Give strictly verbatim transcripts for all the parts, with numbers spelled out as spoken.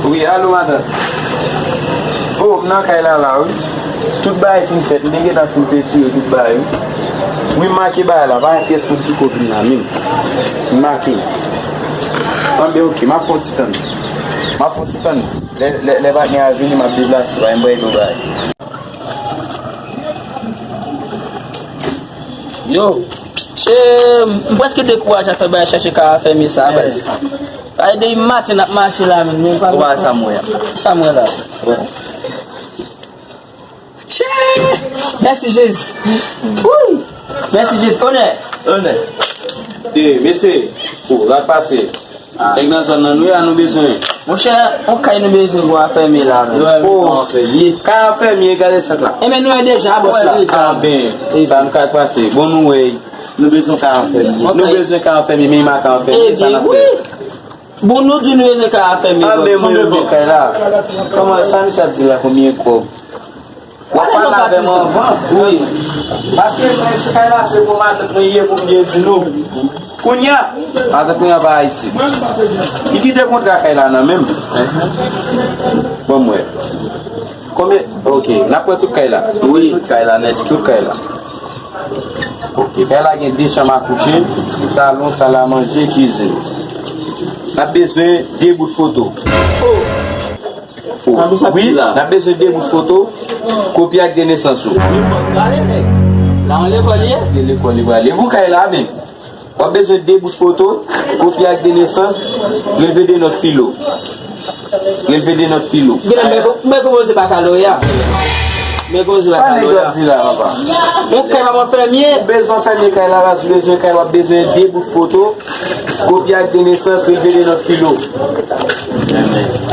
Wi, alo, matant. O, m nan kay la, la, wi. Tout bagay fin fèt, m te gentan fin retire tout bagay, wi. Wi, m make bagay la, pa gen pyès moun ki ko vin la, menm. M make. Anben, oke, m ap fè yon ti tann. M ap fè yon ti tann. Lè, lè, lè patnè a vini, m ap deplase, pa gen bagay. Yo, che, m prèske dekouraje ap fè bagay chache kay a fèmen sa, baz. Ay, depi maten n ap mache la, menm. Ou pa wè sa m wè a? Sa m wè la. Tchè! Mèsi Jezi. Wouy! Mèsi Jezi. Onè! Onè! E, mesye, ou, sa k pase? Nèg nan zòn nan nou ye, nou bezwen. Monchè, yon kay nou bezwen pou afèmen la, menm. O, kay afèmen, gade sa k la. E men nou wè deja, bòs la. Anben, sa nou ka pase. Bon, nou wè. Nou bezwen kay afèmen. Nou bezwen kay afèmen, men pa kay afèmen, sa n ap fè. Bon, nou di nou bezwen kay afèmen. A, men mwen renmen kay la. Kòman, sa misye ap di la, konbyen kòb? W ap pale avè m anvan. Wi. Paske mwen, se kay la, se pou matant mwen ye pou m byen di nou. Kounye a, matant mwen an pa Ayiti. Li kite kontra kay la nan men m. Bon, mwen. Konbyen? Oke, n ap pran tout kay la. Wi, tout kay la nèt. Tout kay la. Oke, kay la gen de chanm a kouche, salon, sal a manje, kizin. N ap bezwen de bout foto. O. Wi, n ap bezwen de bout foto, kopi ak de nesans ou. La, an lekòl ye? Se lekòl li prale. Pou kay la, men. W ap bezwen de bout foto, kopi ak de nesans, relve de nòt filo. Relve de nòt filo. Gen lè mwen, mwen konpoze bakaloreya. Mwen konpoze bakaloreya. Sa nèg yo ap di la, papa? Yon kay pa pou fèmye. Ou bezwen fèmye kay la, baz, ou bezwen kay, w ap bezwen de bout foto, kopi ak de nesans, relve de nòt filo.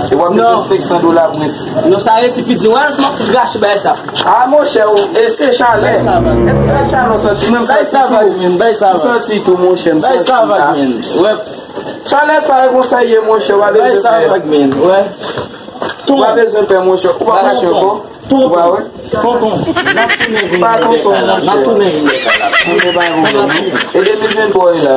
E w ap bezwen senk san dola pou enskri. Non, sa resi piti. Wè, m ap fout rache bagay sa. A, monchè, ou, e se chalè. Bay sa vag. Èske bay chalè w santi? Mwen, m santi tou. Bay sa vag, men. Bay sa vag. M santi tou, monchè, m santi. Bay sa vag, men. Wè. Chalè sa, e konsa ye, monchè, w pa bezwen pè. Bay sa vag, men. Wè. Ou pa bezwen pè, monchè. Ou pa mache ankò. Ou pa wè? Tonton, n ap tounen vin nan kay la. N ap tounen vin nan kay la. Tounen pa yon pwoblèm, non. E depi vennntwa e la.